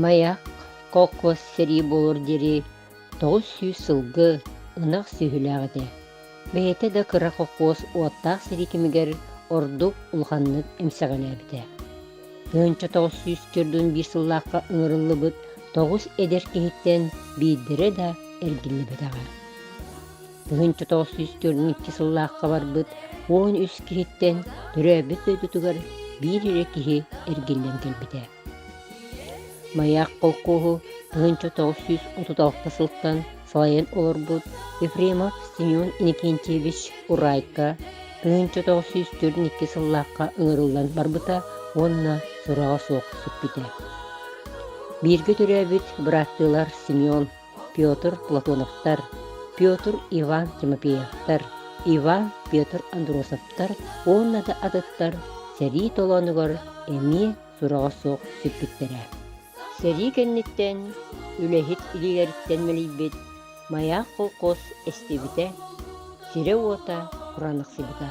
Маяк колхоз сэрии буолуор диэри 900 сылгы, ынах сүөһүлээх этэ. Бэйэтэ да кыра колхоз уоттаах сэрии кэмигэр ордук улаханнык эмсэҕэлээбитэ. 1941 сыллаахха ыҥырыллыбыт тоҕус эдэр киһиттэн биирдэрэ да эргиллибэтэҕэ. 1942 сыллаахха барбыт 13 киһиттэн төрөөбүт дойдутугар биир эрэ киһи эргиллэн кэлбитэ. Маяк холкуоһу 1936 сылтан салайан олорбут Ефремов Семен Иннокентьевич Урайка 1942 сыллаахха ыҥырыллан барбыта уонна сураҕа суох сүппүтэ. Бииргэ төрөөбүт бырааттыылар Семен, Петр Платоновтар, Петр Иван Тимофеевтар, Иван Петр Андросовтар уонна да атыттар сэрии толоонугар эмиэ сураҕа суох сүппүттэрэ. Сэрии кэнниттэн үлэһит илиилэриттэн мэлийбит Маяк холкуос эстибитэ, сирэ-уота кураанахсыйбыта.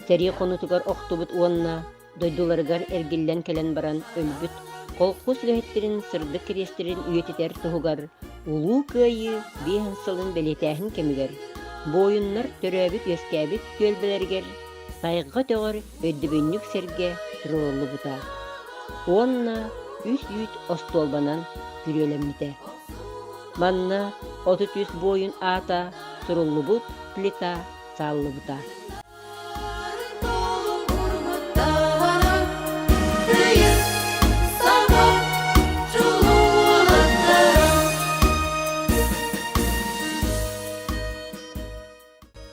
Сэрии хонуутугар охтубут уонна дойдуларыгар эргиллэн кэлэн баран өлбүт колхуос үлэһиттэрин сырдык кириэстэрин үйэтитэр туһугар Улуу Кыайыы биэһин сылын бэлиэтээһин кэмигэр буойуннар төрөөбүт-үөскээбит түөлбэлэригэр Тайҕа өтөҕөр өйдөбүнньүк сэргэ туруоруллубута уонна үс үүт остуолбанан күрүөлэммитэ. Манна 33 буойун аата суруллубут плита сааллыбыта.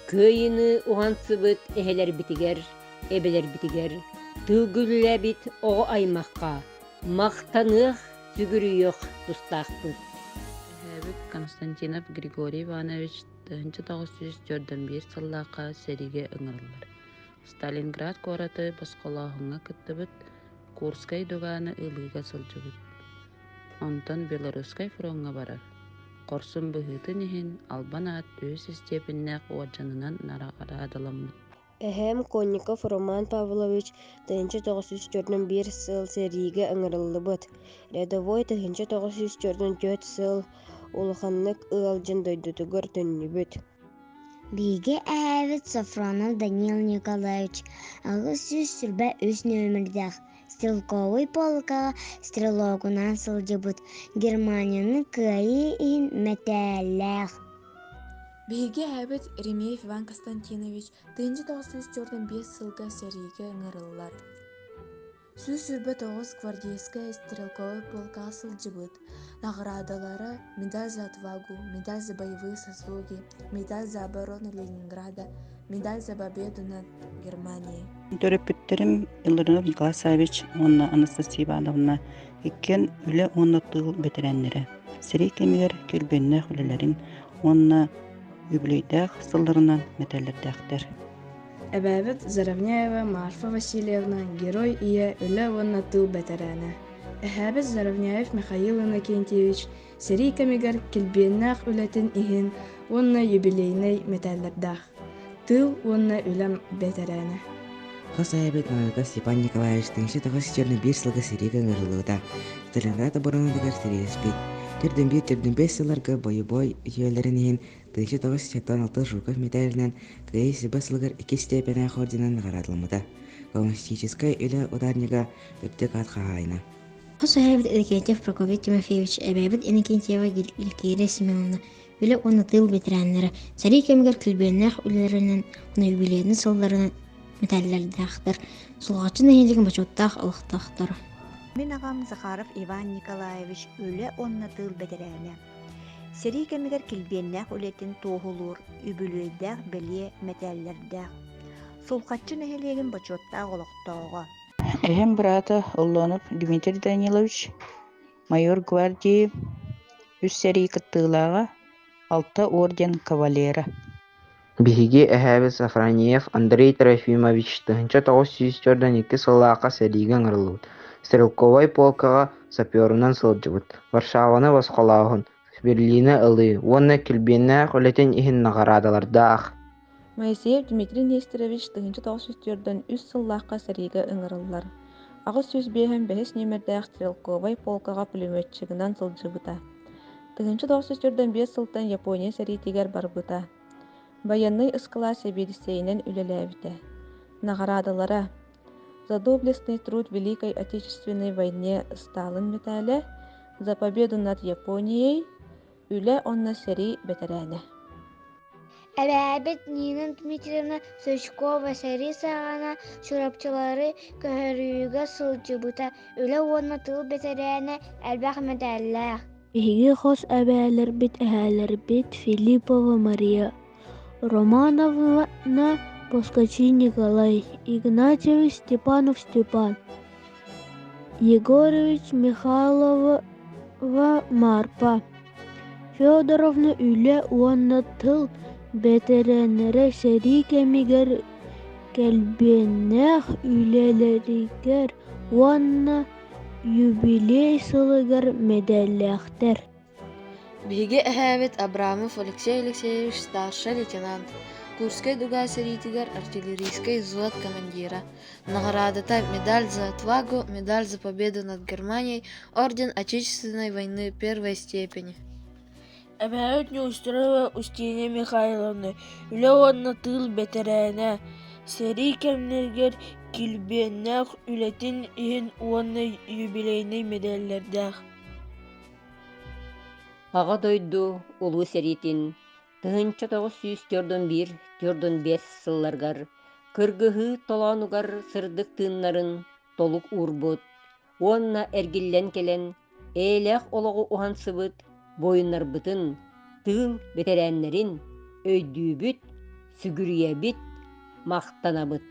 Кыайыыны уһансыбыт эһэлэрбитигэр, эбэлэрбитигэр, тыылга үлэлээбит оҕо аймахха махтаныах, сүгүрүйүөх тустаахпыт. Эһээбит Константинов Григорий Иванович 1941 сыллаахха сэриигэ ыҥырыллар. Сталинград куораты босхолооһуҥҥа кыттыбыт, Курскай дугааны ылыыга сылдьыбыт. Онтон Белорусскай фроҥҥа барар. Хорсун быһыытын иһин Албан аат үһүс истиэпиннээх уордьанынан наҕараадаламмыт. Эһээм Конников Роман Павлович 1941 сыл сэриигэ ыҥырыллыбыт. Рядовой 1944 сыл улаханнык ыалдьан дойдутугар төннүбүт. Биһиги эһээбит Софронов Данил Николаевич 823 нүөмэрдээх стрелковай полкаҕа стрелогунан сылдьыбыт, Германияны кыайыы иһин мэтээллээх. Биһиги эһээбит Ремеев Иван Константинович 1945 сылга сэриигэ ыҥырыллар. 129 гвардейскай стрелковай полкаҕа сылдьыбыт. Наҕараадалара медаль за отвагу, медаль за боевые заслуги, медаль за оборону Ленинграда, медаль за победу над Германией. Төрөппүттэрим Илларионов Николай Саввич уонна Анастасия Ивановна иккиэн үлэ уонна тыыл бэтэрээннэрэ. Сэрии кэмигэр килбиэннээх үлэлэрин уонна үбүлүөйдээх сылларынан мэтээллэрдээхтэр. Эбээбит Заровняева Марфа Васильевна Герой Ийэ үлэ уонна тыыл бэтэрээнэ. Эһээбит Заровняев Михаил Иннокентьевич сэрии кэмигэр килбиэннээх үлэтин иһин уонна юбилейнай мэтээллэрдээх. Тыыл уонна үлэ бэтэрээнэ. Хос эһээбит Новиков Степан Николаевич тыынча тоҕус сүүс биир сылга сэриигэ ыҥырыллыбыта. Сталинград оборонатыгар сэриилэспит. Төрдүн биир төрдүн бэс сылларга бойобуой үтүөлэрин иһин 1976 Жуков мэтээлинэн Кыайыы Сыба сылыгар иккис степеннээх орденынан наҕараадаламмыта. Коммунистическай үлэ ударнига үрдүк аат хаһаайына. Хос эһээбит Иннокентьев Прокопий Тимофеевич, эбээбит Иннокентьева Елькирия Семеновна үлэ уонна тыыл ветераннара сэрии кэмигэр килбиэннээх үлэлэринэн уонна юбилейнай сылларынан мэтээллэрдээхтэр, Сулҕаччы нэһилиэгин бочуоттаах олохтоохторо. Мин аҕам Захаров Иван Николаевич үлэ уонна тыыл бэтэрээнэ. Сэрии кэмигэр килбиэннээх үлэтин туоһулуур үбүлүөйдээх бэлиэ мэтээллэрдээх. Сулҕаччы нэһилиэгин бочуоттаах олохтооҕо. Эһэм быраата Оллонов Дмитрий Данилович, майор гвардии, үс сэрии кыттыылааҕа, алта орден кавалера. Биһиги эһээбит Сафронеев Андрей Трофимович 1942 сыллаахха сэриигэ ыҥырыллыбыт, стрелковай полкаҕа саперунан сылдьыбыт, Варшаваны босхолооһун, Берлини ылыы уонна килбиэннээх үлэтин иһин наҕараадалардаах. Моисеев Дмитрий Нестерович 1943 сыллаахха сэриигэ ыҥырыллар. 805 нүөмэрдээх стрелковай полкаҕа пулеметчигынан сылдьыбыта. 1945 сылтан Япония сэриитигэр барбыта. Байыаннай ыскылаат сэбиэдиссэйинэн үлэлээбитэ. Наҕараадалара: «За доблестный труд в Великой Отечественной войне» Сталин мэтээлэ, «За победу над Японией», Үлэ уонна сэрии бэтэрээнэ. Эбээбит Нина Дмитриевна Сычкова сэрии саҕана Чурапчылары көһөрүүгэ сылдьыбыта, үлэ уонна тыыл бэтэрээнэ, элбэх мэтээллээх. Биһиги хос эбээлэрбит, эһээлэрбит Филиппова Мария Романовна, Поскачин Николай Игнатьевич Степанов Степан Егорович Михайлова Марпа Федоровна үлэ уонна тыл бэтэрээннэрэ сэрии кэмигэр кэлбиэннээх үлэлэригэр уонна юбилей сылыгар мэдээллээхтэр. Биһиги эһээбит Абрамов Алексей Алексеевич старшай лейтенант, Курскай дуга сэриитигэр артиллерийскай взвод командира, наҕараадата медаль за отвагу, медаль за победу над Германией, орден Отечественной войны первой степени. Эбээбит Неустроева Устинья Михайловна үлэ уонна тыыл бэтэрээнэ, сэрии кэмнэригэр килбиэннээх үлэтин иһин уонна юбилейнай мэдээллэрдээх. Аҕа дойду Улуу сэриитин 1941-45 сылларыгар кыргыһыы толоонугар сырдык тыыннарын толук уурбут уонна эргиллэн кэлэн эйэлээх олоҕу уһансыбыт буойуннарбытын, тыыл бэтэрээннэрин өйдүүбүт, сүгүрүйэбит, махтанабыт.